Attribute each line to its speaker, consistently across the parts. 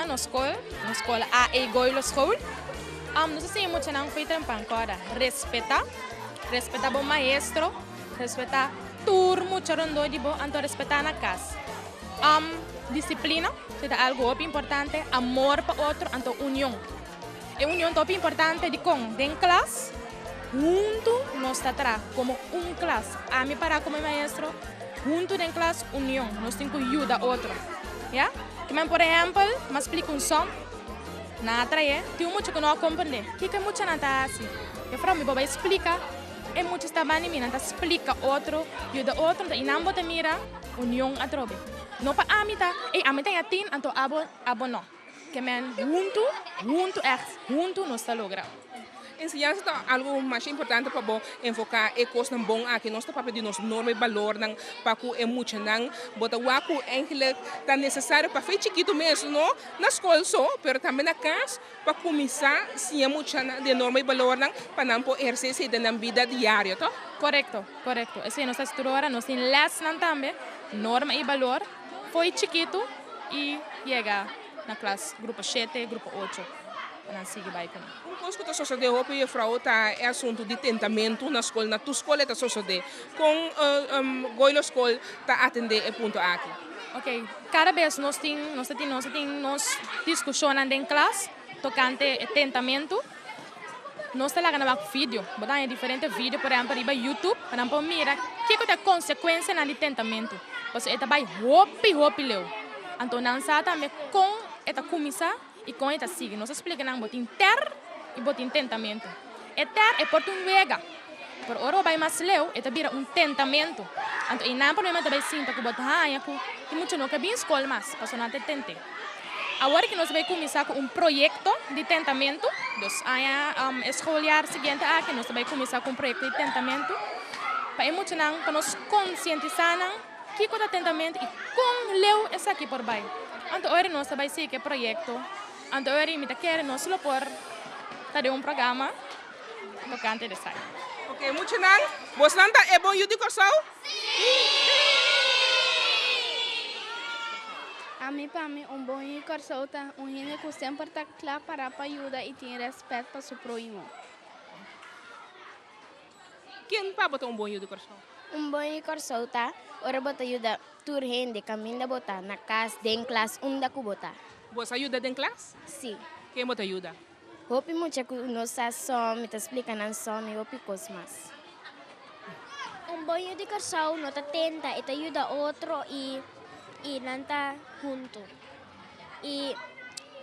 Speaker 1: nos skol, nos skol AE Goilo School. Nos a siña muchanan fo'i trempan kòrda respetá, respetá bo maestro, respetá tur mucha rondó di bo, anto respetá na kas. Disiplina, esei ta algu hopi importante, amor pa otro, anto union. E union ta hopi importante dikon? Den klas huntu nos ta traha komo un klas. Ami para komo e maestro, huntu den klas union, nos tin ku yuda otro. Ya? Kimen por ehèmpel, mi a splika un sòm, nan a trae, tin un mucha ku no a komprendé. Kiko e muchanan ta hasi? Jufrou, mi por bai splika? E mucha sta banda di mi, nan ta splika otro, yuda otro, i nan bo ta mira union atrobe. No pa ami ta, ey ami ta yatin, anto abo, abo no. Ke men huntu, huntu ègt, huntu nos ta logra.
Speaker 2: Enseñansa ta algu masha importante pa bo enfoká e kosnan bon aki. Nos ta papia di nos norma i balornan pa ku e muchanan. Bo ta wak ku eigenlijk ta nesesario pa fe chikitu mes, no na skol so, pero tambe na kas pa kuminsá siña muchanan di e norma i balornan pa nan por ehersé esei den nan bida diario, toh?
Speaker 1: Korekto, korekto. Esei nos ta hasi tur ora. Nos tin lèsnan tambe, norma i balor. Fo'i chikitu i yega na klas grupo shete, grupo ocho pa nan sigui bai kuné.
Speaker 2: Un kos ku ta sosodé hopi juffrouw ta e asuntu di tentamentu na skol. Na tur skol e ta sosodé. Kon Goilo Skol ta atendé e punto aki?
Speaker 1: Ok, kada bes nos tin nos ta tin nos ta tin nos diskushonnan den klas tokante e tentamentu. Nos ta laga nan wak video. Bo ta haña diferente video, por ehempel riba YouTube, pa nan por mira kiko ta e konsekuensianan di tentamentu. Pasobra e ta bai hopi, hopi leu. Anto nan sa tambe kon e ta kuminsá i kon e ta sigui. Nos a splika nan bo tin tèr i bo tin tentamentu. E tèr e por ta un wega, pero ora bo bai mas leu e ta bira un tentamentu. Anto einan problema ta bai sinta ku bo ta haña ku tin mucha no ke bin skol mas pasobra nan ta tent'é. Awor ki nos bai kuminsá ku un proyekto di tentamentu, dos aña e schooljaar siguiente aki nos ta bai kuminsá ku un proyekto di tentamentu pa e muchanan, pa nos konsientisá nan kiko ta tentamentu i kon leu esaki por bai. Anto ora nos ta bai sigui ku e proyekto, anto ora mi ta kere nos lo por ta den un programa tokante di esaki.
Speaker 2: Ok muchanan, bosnan ta e bon yu di Kòrsou?
Speaker 3: Ami pa mi un bon yu Kòrsou ta un hende ku semper ta kla pará pa yuda i tin rèspèt pa su próhimo.
Speaker 2: Ken pa bo ta un bon yu di Kòrsou?
Speaker 4: Un bon yu Kòrsou ta ora bo ta yuda tur hende kaminda bo ta, na kas, den klas, unda ku bo ta.
Speaker 2: Bo sa yuda den klas?
Speaker 4: Sí.
Speaker 2: Ken bo ta yuda?
Speaker 4: Hopi mucha ku no sa som, mi ta splika nan som i hopi kos mas.
Speaker 5: Un bon yu di Kòrsou no ta tenta, e ta yuda otro i i nan ta huntu. I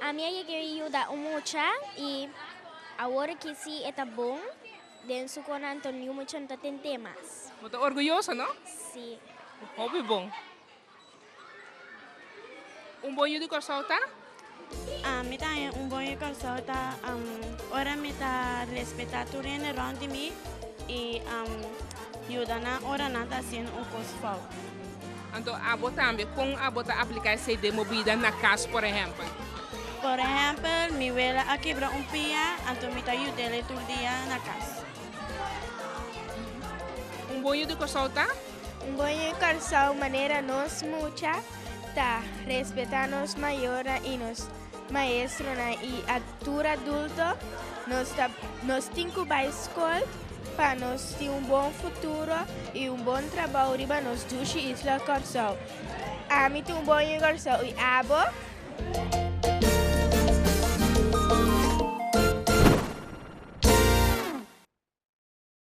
Speaker 5: ami a yega yuda un mucha i awor aki si e ta bon den su kona anto niun mucha no ta tent'é mas.
Speaker 2: Bo ta orguyoso, no?
Speaker 5: Si.
Speaker 2: Hopi bon. Un bon yu di Kòrsou ta?
Speaker 3: Mi ta haña un bon yu di Kòrsou ta ora mi ta respetá tur hende rònt di mi i yuda nan ora nan ta hasiendo un kos fout.
Speaker 2: Anto abo tambe, kon abo ta apliká esei den bo bida na kas, por ehèmpel?
Speaker 3: Por ehèmpel, mi wela a kibra un pia, anto mi ta yud'é tur dia na kas.
Speaker 2: Un bon yu di Kòrsou ta?
Speaker 4: Un bon yu Kòrsou manera nos mucha ta respetá nos mayornan i nos maestronan i a tur adulto. Nos ta nos tin ku bai skol pa nos tin un bon futuro i un bon trabou riba nos dushi isla Kòrsou. Ami ta un bon yu Kòrsou i abo?